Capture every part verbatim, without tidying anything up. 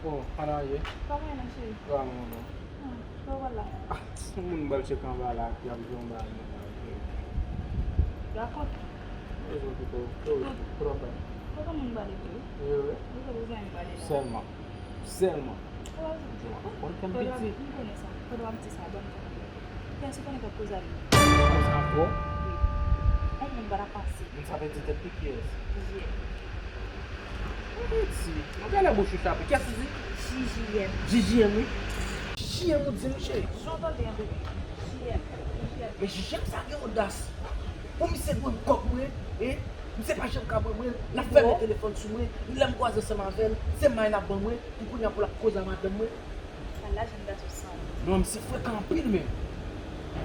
Oh, ann ariye. Kòman w ye, cheri? Sa va, manman? Hmm, kòman w la? Ah, yon moun m pral tcheke anba la ki ap jwe yon bagay nan la. Dakò. Bezwen pito. Kote w pral? Kote moun m pral di w? Wi, wi. Ou bezwen m pale la? Sèlman. Sèlman. Ou pa bezwen di. Ou konn fè m piti. M konnen sa. Kote w ap di sa, ban m tande. Kiyès ou konnen k ap koze avè m? Koze avè w? Wi. Yon moun pa t ap pase. Moun sa pèdi tèt li, kiyès? J J M. Mwen pèdi. Mwen gade bouch ou chape. Kiyès ou di? J J M. J J M, wi. J J M ou di m, cheri. Jan w tande an, bebe. J J M. J J M. Men J J M sa gen odas. Pou misye dwe m kòb mwen, e misye pa janm ka ban mwen l. L ap fèmen telefòn sou mwen. Lè m kwaze ansanm avè l, se may l ap ban mwen. Pou kounye a pou l ap koze a madanm mwen. Sa laj m ta sou san. Non, misye frekan anpil, men.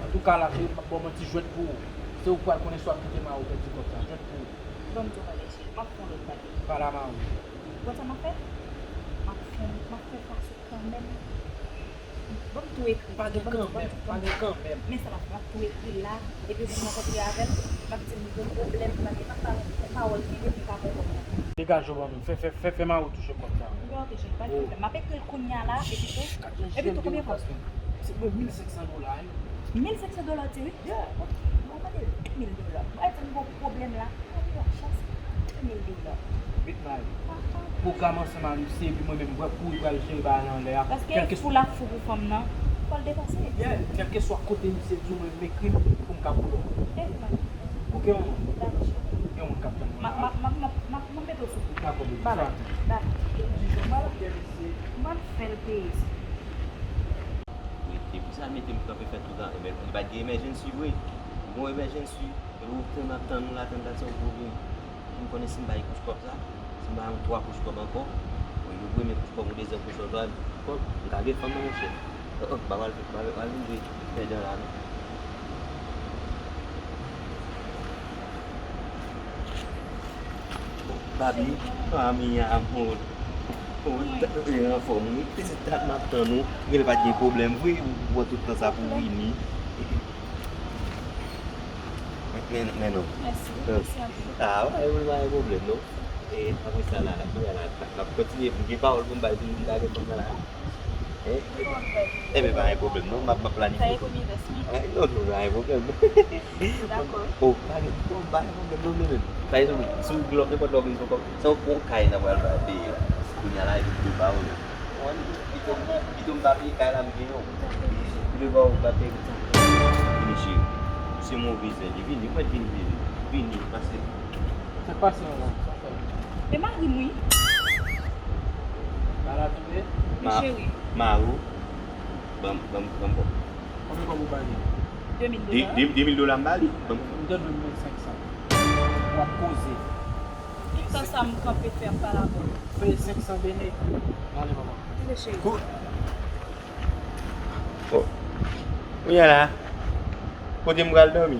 Antouka, la, cheri, m ap ba w yon ti jwèt pou ou. Se ou k pral konnen si w ap kite mari w pèdi kòb sa. Jwèt pou ou. Ban m di w bagay, cheri. M ap fè yon lòt bagay. Pale a mari w. Ou konn sa m ap fè? M ap fè, m ap fè fason kanmenm. Ban m tou ekri. Pa gen kanmenm, pa gen kanmenm. Men sa m ap fè, m ap tou ekri la. Epi pou m rankontre avè l, m ap di l m gen pwoblèm, m ap gen pa, pa, pawòl ki vini ka pran kòb la. Degaje w ban mwen. Fè, fè, fè, fè mari w touche kòb sa. Bon, ok, cheri, pa gen pwoblèm. M ap ekri l kounye a la, epi tou. Epi tou, konbyen kòb? Se bon, mil senk san dola, wi. Mil senk san dola, w di wi? Yeah. Ok, bon, mande l de mil dola. Mwen di m gon pwoblèm la. Mwen di yon chans, de mil dola. Big man. Pwogram ansanm a misye, epi mwen menm, m wè pou li pral jere bagay la anlè a. Paske fou l ap fou pou fanm nan, fò l depanse. Yeah, kèlkeswa kote misye di w, mwen m ekri l pou m ka pran. Epi mwen. Ok, manman. Dakò, cheri. Gen yon moun k ap tann mwen la. M ap, m ap, m ap, m ap, m ap, m ap mete w sou kou. Dakò, baby. Bye bye. Dakò. Di jan m ap fè l peye sa. Wi, e pou sa l mete m kanpe fè tout an, li pa t gen emergency vre. Gon emergency, epi ou tann ap tann ou la, tann dat sa ou pwouve. M konnen si m bay kouch kòb sa, si m bay yon twa kouch kòb ankò, ou premye kouch kòb, ou dezyèm kouch kòb, twazyèm kouch kòb, m ka gen fanm nan, monchè. Oh, oh, pa pral, pa pral vin jwe pèdan la, non. Baby, ah, mi amor. Oh, anfòm, wi. Se dat m ap tann ou. Gen lè pa t gen pwoblèm vre, ou pran tout tan sa pou w vini. Men, men, men non. Mèsi, mèsi anpil. Ah, pa gen pwoblèm, non. E, apre sa la, apre la, n ap kontinye. M gen pawòl pou m bay tou, m ta gen fanm nan la. Hein? Enben, pa gen pwoblèm, non. M ap, m ap planifye. Sa e premye vès mwen? Eh, non, non, pa gen pwoblèm, non. Dakò. Oh, pa gen, bon, pa gen pwoblèm, non, non, non. Pa gen pwoblèm. Si w, lè, nenpòt lè w vin pran kòb, se yon, yon kay n ap pral peye la. Kounye a la, epi pito ba ou, non. Pito, pito m pa peye kay la, m gen yon. Pito ba ou, m pa peye. Vini, cheri. Se move zen li. Vini, mwen vini, vini. Vini, pase. Sa k pase la? Sa fè? E mari m, wi. Ba la tonbe? Ma-, cheri. Mari w. Ban m, ban m, ban m kòb. Konbyen kòb ou ba li? De mil dola. De, de, de mil dola m ba li. Ban m. M te dwe mil senk san. W ap koze. Tout tan sa m kanpe fè m pale avè w. Fè senk san bene. Ale, manman. Ale, cheri. Kou-, oh. Kounye a la, kote m pral dòmi?